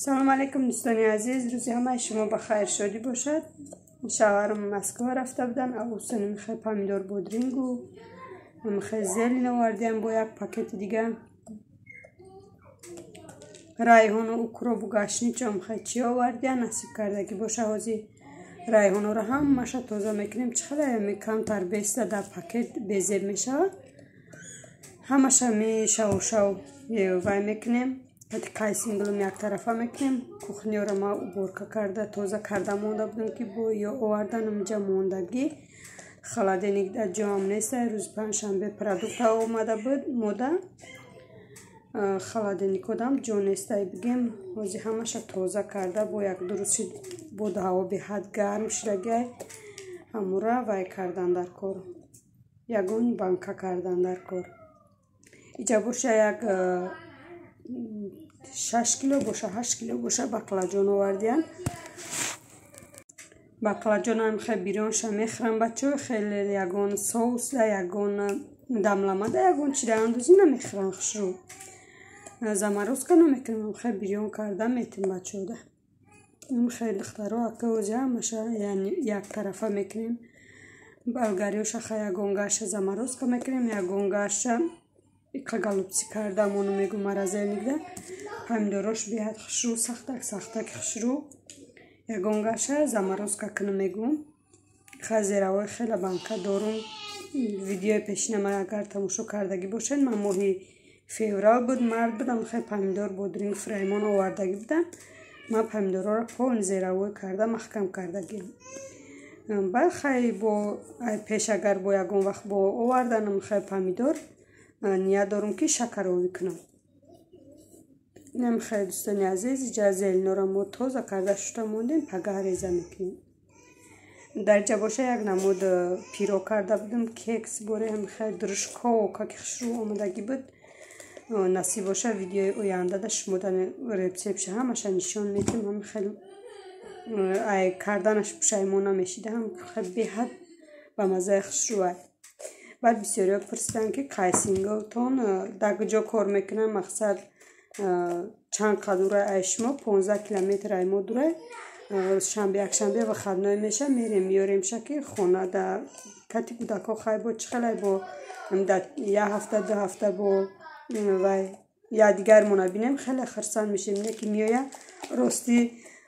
Салом алейкум дӯстони азиз, рӯзи ҳамаи шумо ба хайр шодӣ бошад. Шавҳарам Москва рафта будан, авусани михай помидор бодрингу михай зелень овардиам бо як пакети дига. Райҳону укробу гашничо михай чӣ овардиан, насиб кардагӣ боша. Ҳозир райҳонро ҳамаша тоза мекунем. Чӣ хеле камтар беста дар пакет безеб мешавад. Ҳамаша мешавшав вай мекунем. Кайсинглум яктарафа мекунем. Кухняро ма уборка карда тоза карда монда будам, ки бо ё оварданам инҷа мондагӣ. Холодильник дар ҷоам нест. Рӯзи панҷшанбе продукта омада буд мода. Холодильник одам ҷо нестай бигем. Ҳозир ҳамаша тоза карда бо як дурусти боду ҳаво беҳад гарм шудагиай. Ҳамура вай кардан дар кор. Ягон банка кардан дар кор. Иҷа боша як 6 кило боша, 8 кило боша баклаҷон овардиян. Баклаҷонам хеле бирёнша мехӯрам бачаҳо, хеле ягон соус да, ягон дамлама да, ягон чида андозӣ намехӯрам хушрӯ. Заморозка намекунам, хеле бирён карда метем бачаҳо да. Хеле духтаро ака ҳозир ҳамаша як тарафа мекунем. Болгариёша хай ягон гаша заморозка мекунем, ягон гаша иқа голубцы кардам, ону мегӯм морозильникда. Помидорош беҳад хушрӯ, сахтак сахтак хушрӯ. Ягон гаша заморозка кунам мегӯм. Хазеравои хеле банка дорум. Видеои пешина ман агар тамошо кардагӣ бошед, ман моҳи феврал буд, март будам, хеле помидор бодринг фраймон овардагӣ будам. Ман помидорҳоро полн зеравой карда маҳкам кардагиам. Баъд хай бо пеш агар бо ягон вақт бо оварданам хеле помидор, ният дорум ки шакаровӣ кунам. Инам хеле дӯстони азиз, иҷа зеленора мо тоза карда шута мондем, пагаҳ реза мекунем. Дар иҷа боша як намуд пиро карда будам, кекс боре хеле дружко каки хушрӯ омадагӣ буд. Насиб боша видеои ояндада шумо рецептша ҳамаша нишон медиҳем. Ҳам хеле ай карданаш пушаймон намешида, ҳам хеле беҳад ба маззаи хушрӯ. Баъд бисёриҳо пурсиданд, ки кайсинглтон дар куҷо кор мекунад, мақсад чанд қадурай ай шумо, 15 километр ай мо дурай. Шанбе якшанбе выходной меша, мерем меёремша, ки хона да кати кӯдакҳо хай бо чӣ хелай бо як ҳафта ду ҳафта бо вай якдигармона бинем, хеле хурсанд мешем. Не ки меоя, ростӣ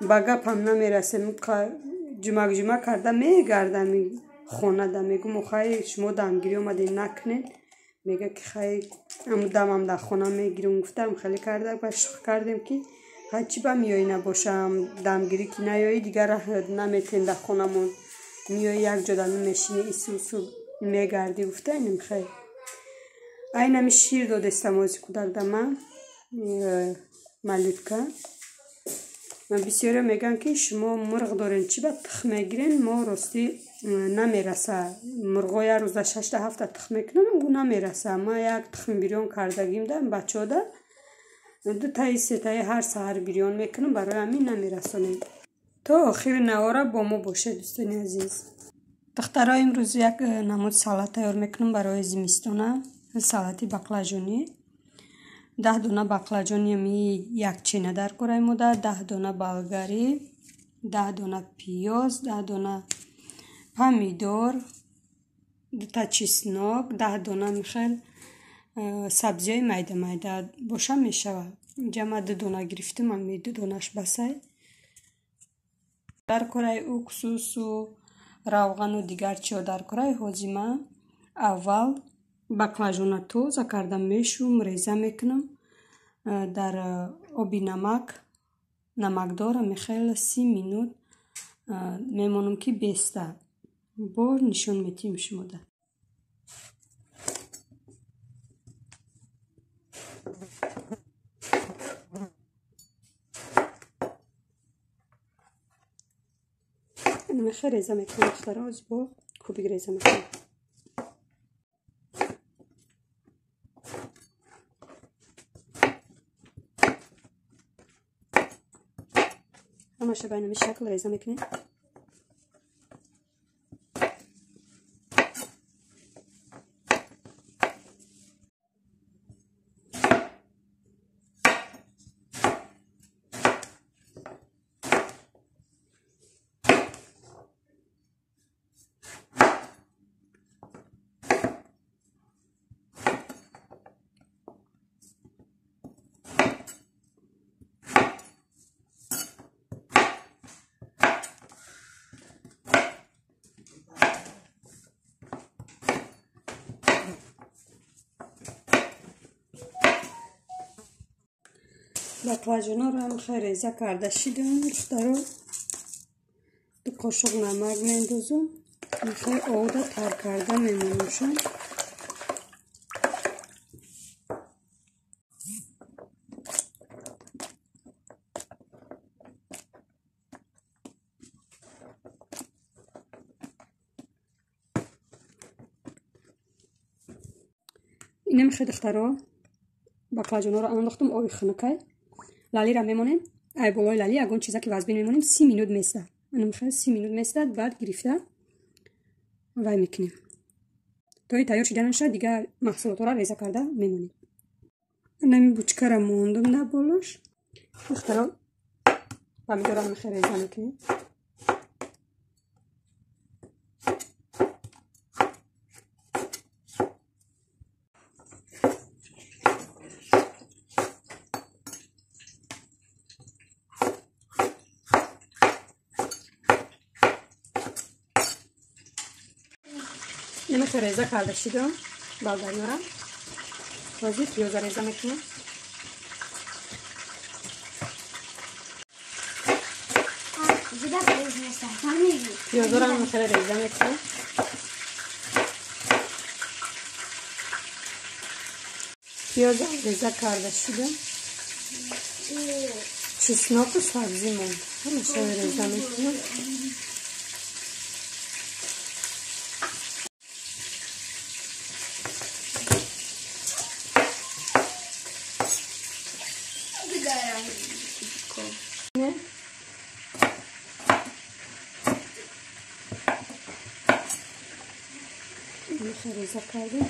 ба гапам намерасем, ҷумак ҷумак карда мегардам хонада. Мегӯм хай шумо дамгирӣ омадем накунед, мега ки хай дамам дар хона мегирам. Гуфтам хеле карда ба шӯхӣ кардем, ки хай чӣ ба меоӣ набошам, дамгирӣ ки наёӣ дигар раҳ наметем дар хонамон, меоӣ як ҷода мешинӣ, исусу мегардӣ гуфта. Инам хай айнами шир додестам ози кӯдак да ман малютка. Бисёриҳо мегӯянд, ки шумо мурғ дорен, чӣ ба тухм мегирен? Мо ростӣ намераса. Мурғо як рӯза шашта ҳафта тухм мекунанд, ӯ намераса. Ман як тухми бирён кардагим да бачаҳода, дутаи сетаи ҳар саҳар бирён мекунам, барои ҳамин намерасонем. То охири навора бо мо бошед, дӯстони азиз. Духтаро, имрӯз як намуд салат тайёр мекунам барои зимистона, салати баклажонӣ. 10 дона баклажони ми як чена дар кораи мода, 10 дона болгарӣ, 10 дона пиёз, 10 дона помидор, дута чеснок, 10 дона михел сабзиҳои майда майда боша мешавад. Инҷа ман 2 дона гирифтам, ами 2 донаш басай. Дар кораи уксусу равғану дигар чиҳо дар кораи. Ҳозир ман аввал баклажона тоза карда мешӯм, реза мекунам дар оби намак, намакдора михел 30 минут мемонам, ки беста. Бор нишон метиҳем шумода. Михел реза мекунам, духтаро, ҳозир бо кубик реза мекунам. Ҳамаша ба инами шакл реза мекунем. Баклажанҳоро ҳам хеле реза карда шидам, духтаро. 2 қошуқ намак меандозам. Хеле овда тар карда мемонамшон. Инам хеле духтаро баклажанҳоро андохтам оби хунукай. Лалиро мемонем. Ай болои лали ягон чиза ки вазбин мемонем 30 минут места. Анам хеле 30 минут местад, баъд гирифта вай мекунем. То тайёр шиданаша дигар маҳсулотҳоро реза карда мемонем. Анами бучкара мондум дар болош. Духтаро помидорро ҳам хеле реза мекунем. Инамихел реза карда шидам болгариёра. Ҳозир пиёза реза мекунем. Пиёзаро ҳам хеле реза мекунем. Пиёза реза карда шидам. Чесноку сабзӣ монд. Ҳамаша реза мекунем. Реза кардем.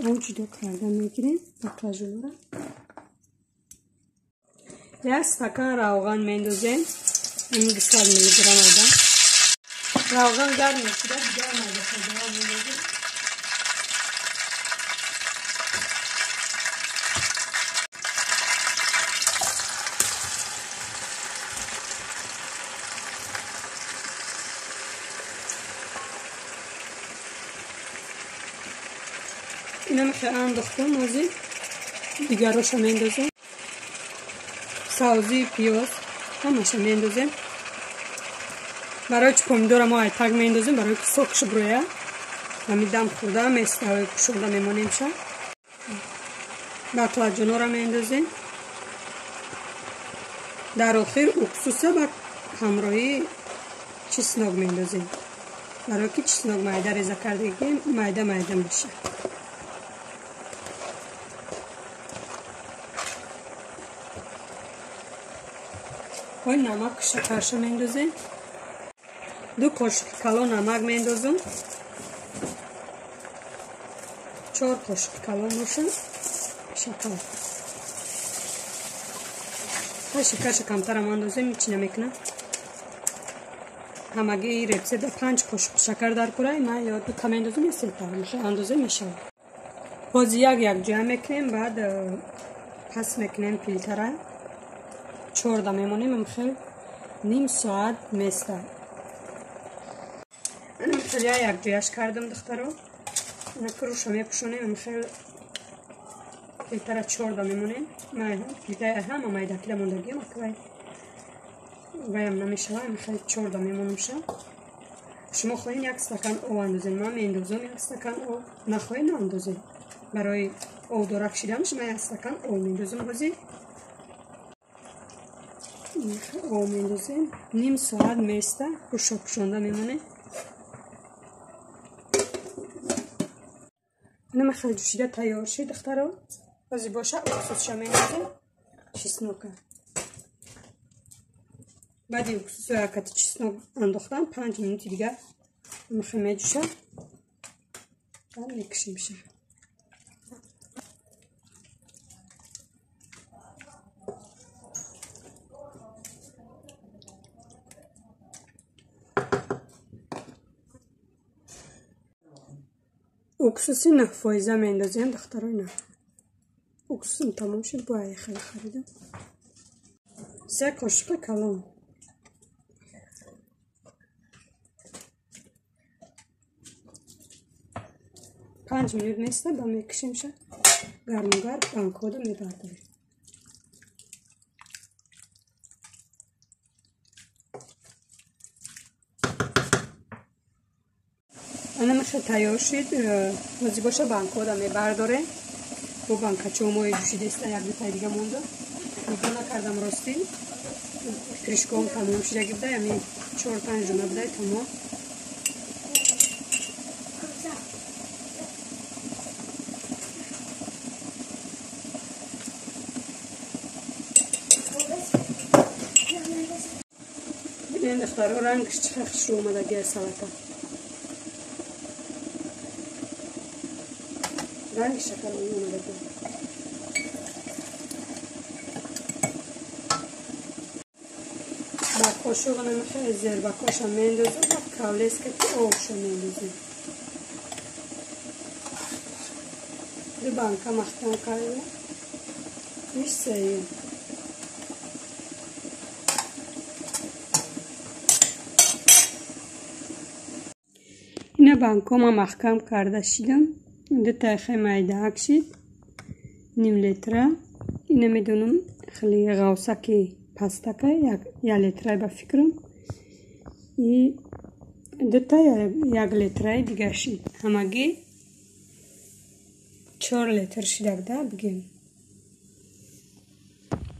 Об ҷудо карда мегирем баклажанҳоро. Як стакан равған меандозем. Ин 200 миллиграмм ода. Равған гарм мешуда, дигар майда кардаҳо меандозем. Инам хеле андохтам, ҳозир дигарроша меандозем. Сабзии пиёз ҳамаша меандозем. Барои чи помидора мо айтак меандозем, барои ки сокш броя. Ҳами дам хӯрда места кушода мемонемша. Баклажанҳоро меандозем. Дар охир уксуса ба ҳамроҳи чеснок меандозем. Барои ки чеснок майда реза кардагем, майда майда мешавад. Ой намак шакарша меандозем. 2 қошуқи калон намак меандозам. 4 қошуқи калон боша шакар. Та шакарша камтарам андозем, ҳеч намекунам. Ҳамагӣ рецепт 5 қошуқ шакар дар курай, ман ё 2 та меандозам ё 3 та андозем мешавад. Боз як якҷоя мекунем, баъд пас мекунем пилтара. 4 мемонем, амхел ним соат места. Анам хеле якҷояш кардам, духтаро. Ана круша мепӯшонем, амхел пилтара 4 мемонем. Плитаи ҳама майдакида мондагиам, аквай ваям намешава, амхел 4 мемонамша. Шумо хоҳед як стакан об андозед, ман меандозам як стакан об, нахоҳед наандозед. Барои обдорак шиданаш ман як стакан об меандозам. Ҳозир об меандозем. Ним соат места, пӯшо пӯшонда мемонем. Инама хеле ҷӯшида тайёр шид, духтаро. Ҳозир боша уксусша меандозем, чеснока. Баъди уксусо якати чеснок андохтам, 5 минути дигар мехе меҷӯшад, баъд мекушимша. Уксуси 9% меандозем, духтаро. Ина уксусам тамом шуд, бояд хеле харидам. 3 қошуқи калон. 5 минут места ба мекушемша гарму гарм банкода мебардорем. Ана меша тайёр шид, ҳозир боша банкода мебардорем. Бо банкачо мои ҷӯшидеста як дутаи дига монда. Нигоҳ накардам ростӣ. Кришком тамом шидаги буда, яъне 4-5 дона буда тамом. Бинед духтаро, рангш чӣ хел хушрӯ омадаги аз салата. Ранги шакаронӣ омадаги. Ба қошуға намехел зербакоша мендозем ва кавлескаки обша мендозем. Ду банка маҳкам кардем. Иш сеюм. Ина банкома маҳкам карда шидам. Ду тайхе майдаак шид. Ним литра. Ина медонам хеле ғавсаки пастака як литрай ба фикрам. И дута як литраи дига шид. Ҳамагӣ 4 литр шидак да бигем.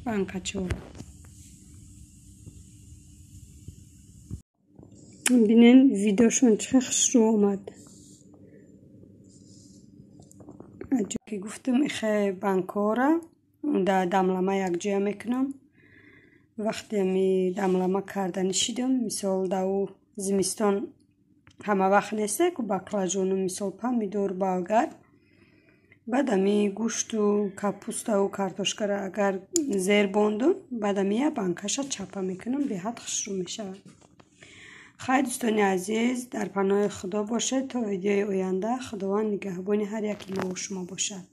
Банка 4. Бинен видеошон чӣ хел хушрӯ омад. Ки гуфтам ихе банкора да дамлама якҷоя мекунам. Вақте ами дамлама карда нишидам, мисол да ӯ зимистон ҳама вақт неста ку баклажону мисол помидор, болгар. Баъд ами гӯшту капуставу картошкаро агар зер бондум, баъд ами я банкаша чапа мекунам, беҳад хушрӯ мешавад. Хайр дӯстони азиз, дар паноҳи Худо бошед то видеои оянда. Худованд нигаҳбони ҳар яки мову шумо бошад.